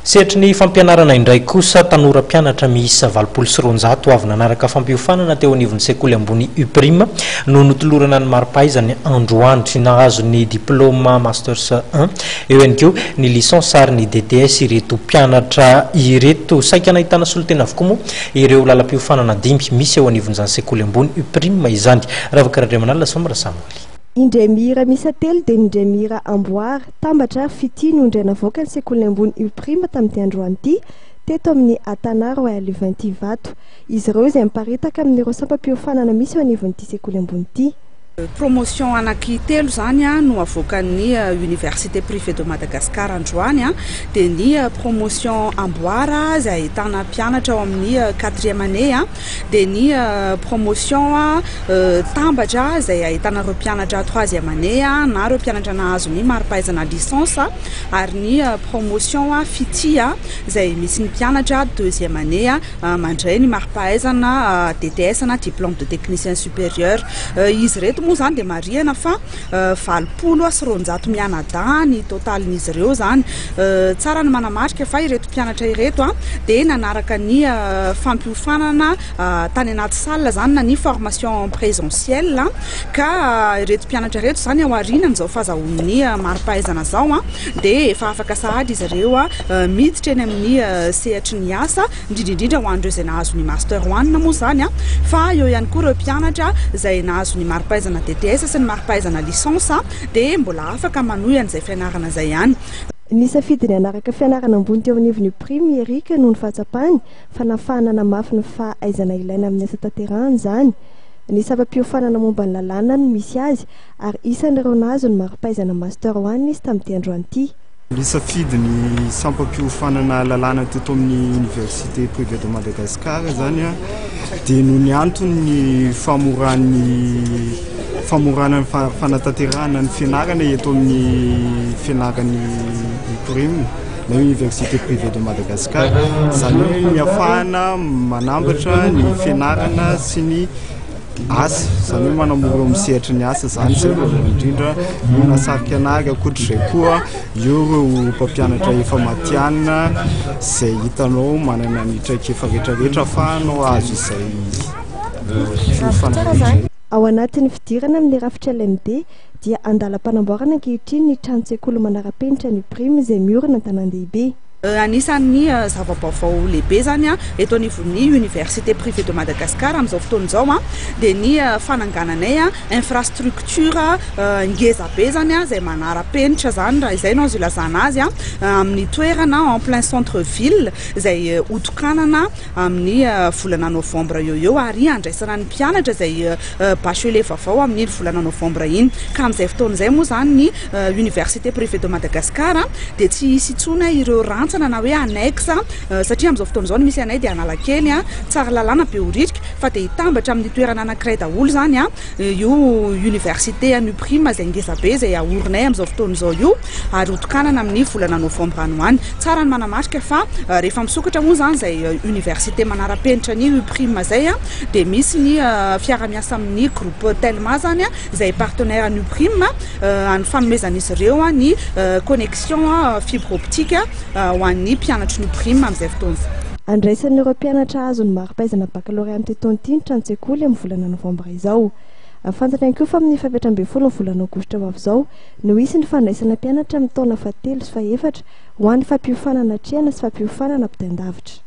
Sehatry ny fampianarana indray kosa, tanora mpianatra miisa 280 avy nanaraka fampiofanana teo anivon'ny sekoly ambony UPRIM no notolorana ny mari-pahaizany androany. Nahazo ny diplaoma Masters un, eo ihany koa ny licence ary ny DTS ireto mpianatra ireto. Saika nahitana solontena avokoa moa ireo lalam-piofanana dimy misy eo anivon'izany sekoly ambony UPRIM izany. Ravaka Randriamanalina, Soa Rasamoely. Indray mihira miisa telo dia ny indray mihira amboara, tambatra ary fitia no indray navoakan'ny sekoly ambony UPRIM tamin'ity androany ity teto amin'ny Atana Royal Event Ivato. Izy ireo izay miparitaka amin'ireo sampam-piofanana misy eo anivon'ity sekoly ambony ity. Promotion anaky telo izany no avoakan'ny Université Privée de Madagascar androany dia ny promotion amboara izay ahitana mpianatra ao amin'ny quatrième année dia ny promotion tambatra izay ahitana ireo mpianatra troisième année na ireo mpianatra nahazo ny mari-pahaizana licence ary ny promotion fitia izay misy ny mpianatra deuxième année mandray ny mari-pahaizana DTS na diplôme de technicien supérieur. Izy ireto moa izany dia marihana fa 280 mianadahy ny totalin'izy ireo izany. Tsara ny manamarika fa ireto mpianatra ireto dia nanaraka ny fampiofanana tany anaty salle izany na ny formation en présentiel ka ireto mpianatra ireto izany ao aorianan'izao fahazahoany mari-pahaizana izao dia efa afaka sahady izy ireo miditra eny amin'ny sehatry ny asa, indrindra indrindra ho an'ireo izay nahazo ny Master One moa izany fa eo ihany koa ireo mpianatra izay nahazo ny mari-pahaizana DTS sy ny mari-pahaizana licence dia mbola afaka manohy an'izay fianarana izay ihany. Nisafidy ny hanaraka fianarana ambony teo anivon'ny UPRIM i Eric noho ny fahatsapany fa nahafahana namafy ny fahaizana ilaina amin'ny asa tanterahany izany. Ny sampam-piofanana momba ny lalàna no misy azy ary isan'ireo nahazo ny mari-pahaizana Master One izy tamin'ity androany ity. Nisafidy ny sampam-piofanana lalàna teto amin'ny Université Privée de Madagascar izany dia noho ny antony ny famoran'ny famorana ny fanatanterahana ny fianarana eto amin'ny fianaran'ny UPRIM na Université Privée de Madagascar. Izany hoe ny ahafahana manambatra ny fianarana sy ny asa, izany hoe manamora eo amin'ny sehatry ny asa izany, izay voalohany indrindra no nahasarika an'ahy. Ankoatr'izay koa eo ireo mpampianatra efa matihanina izay hitanao manana ny traikefa rehetrarehetra ahafahanao hahazo izay fiofanana izay. Ao anatin'ny fidirana amin'ny rafitra LMD dia andalam-panamboarana ankehitriny ny tranon-tsekoly manara-penitra ny Prime izay miorina an-tanàn-dehibe. Anisan'ny zava-baovao lehibe izany eto anivon'ny Université Privée de Madagascar amin'izao fotoana izao dia ny fanangananay infrastructure ngeza be izany izay manara-penitra izany raha izay no azo ilazana azy amin'ny toerana en plein centre ville izay hotokanana amin'ny volana novambra eo eo ary handraisana ny mpianatra izay bachelier vaovao amin'iny volana novambra iny. Ka amin'izay fotoana izay moa izany ny Université Privée de Madagascar dia tsy hisy intsony ireo rantsana na hoe annexe satria amin'izao fotoana izao ny misy anay dia Analakely, Tsaralalàna, Behoririka fa dia hitambatra amin'ny toerana anankiray daholo izany io Université an'U Prime izay ngeza be izay ahorinay amin'izao fotoana izao io ary hotokanana amin'ny volana novambra any ho any. Tsara ny manamarika fa rehefa misokatra moa izany izay Université manara-penitra ny U Prime izay dia misy ny fiara-miasa amin'ny groupe Telma izany izay partenaire an'ny U Prime any fanomezan'izy ireo ny connexion fibre optique ho an'ny mpianatry ny U Prime amin'izay fotoana izay. Andraisan'ireo mpianatra hahazo ny mari-pahaizana bakalorea amin'ity taona ity ny tranon-tsekoly amin'ny volana novambra izao. Fantatra ihany koa fa amin'ny faha-14 ny volana aogositra ho avy izao no hisy ny fandraisana mpianatra amin'ny taona fahatelo sy fahefatra ho an'ny fampiofanana atrehana sy fampiofanana ampitain-davitra.